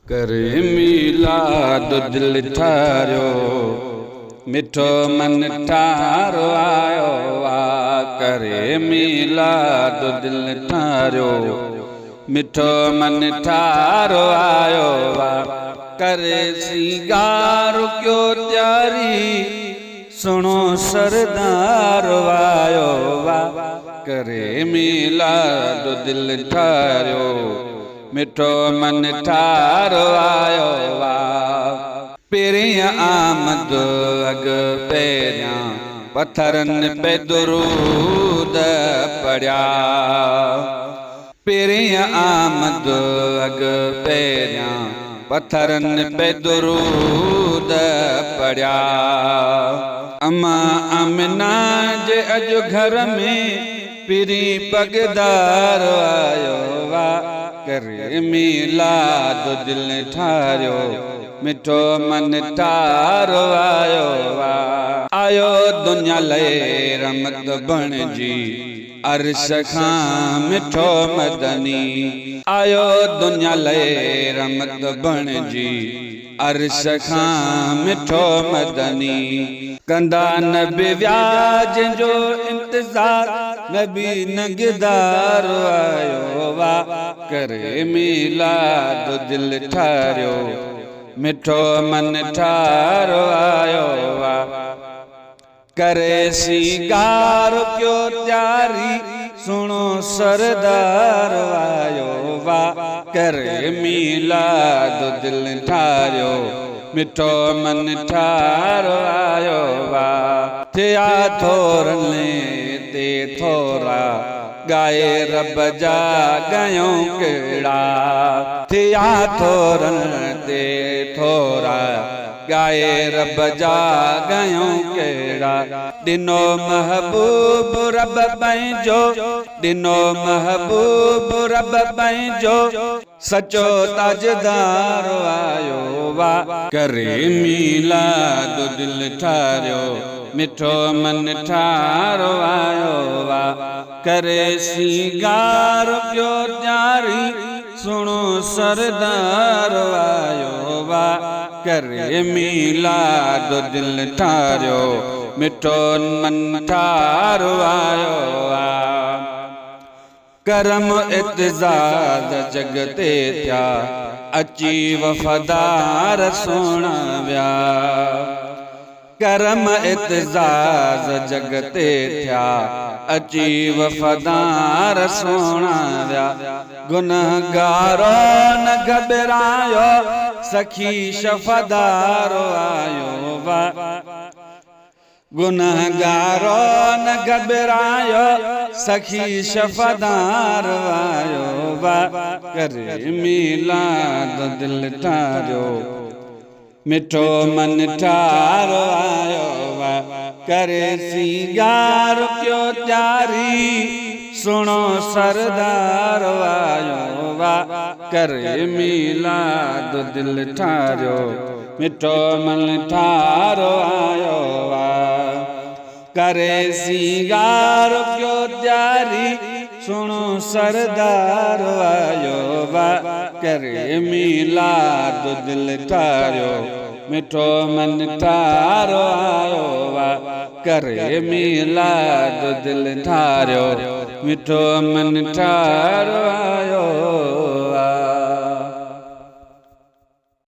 ڪري ميلاد دل ٺاريو، مٺو من ٺارو آيو آ. ڪري ميلاد دل ٺاريو، مٺو من ٺارو آيو آ. ڪري سينگار ڪيو تياري، سهڻو سردار آيو آ. ڪري ميلاد دل ٺاريو، مٺو من ٺارو آيو آ. پرينء آمد اڳ پهريان پٿرن پي درود پڙهيا. پرينء آمد اڳ پهريان پٿرن پي درود پڙهيا. اما آمنه جي اڄ گهر ۾ پرين پڳدار آيو آ. ڪري ميلاد دل ٺاريو، مٺو من ٺارو آيو آ. آيو دنيا لئه رحمت بڻجي، عرش کان مٺو مدني. آيو دنيا لئه رحمت بڻجي، عرش کان مٺو مدني. ڪندا نبي ويا جنهن جو انتظار، نبي نگدار آيو آ. ڪري ميلاد دل ٺاريو، مٺو من ٺارو آيو آ. ڪري سينگار ڪيو تياري، سهڻو سردار آيو آ. ڪري ميلاد دل ٺاريو، مٺو من ٺارو آيو آ. ٿيا ٿورن تي ٿورا، ڳائي رب جا ڳايون ڪهڙا. ٿيا ٿورن تي ٿورا، ڳائي رب جا ڳايون ڪهڙا. ڏنو محبوب رب پنهنجو، ڏنو محبوب رب پنهنجو، سچو تاجدار آيو آ. ڪري ميلاد دل ٺاريو، مٺو من ٺارو آيو آ. ڪري سينگار پيو ڏياري، سهڻو سردار آيو آ. ڪري ميلاد دل ٺاريو، مٺو من ٺارو آيو آ. ڪرم اعتزاز جڳ تي ٿيا، اچي وفادار سهڻا ويا. ڪرم اعتزاز جڳ تي ٿيا، اچي وفادار سهڻا ويا. گنهگارو نه گهٻرايو، سخي شفادار آيو وا. گنهگارو نه گهٻرايو، سخي شفادار آيو وا. ڪري ميلاد دل ٺاريو، مٺو من ٺارو آيو وا. ڪري سينگار ڪيو تياري، سهڻو سردار آيو وا. ڪري ميلاد دل ٺاريو، مٺو من ٺارو آيو آ. ڪري سينگار ڪيو تياري، سهڻو سردار آيو آ. ڪري ميلاد دل ٺاريو، مٺو من ٺارو آيو آ. ڪري ميلاد دل ٺاريو، مٺو من ٺارو آيو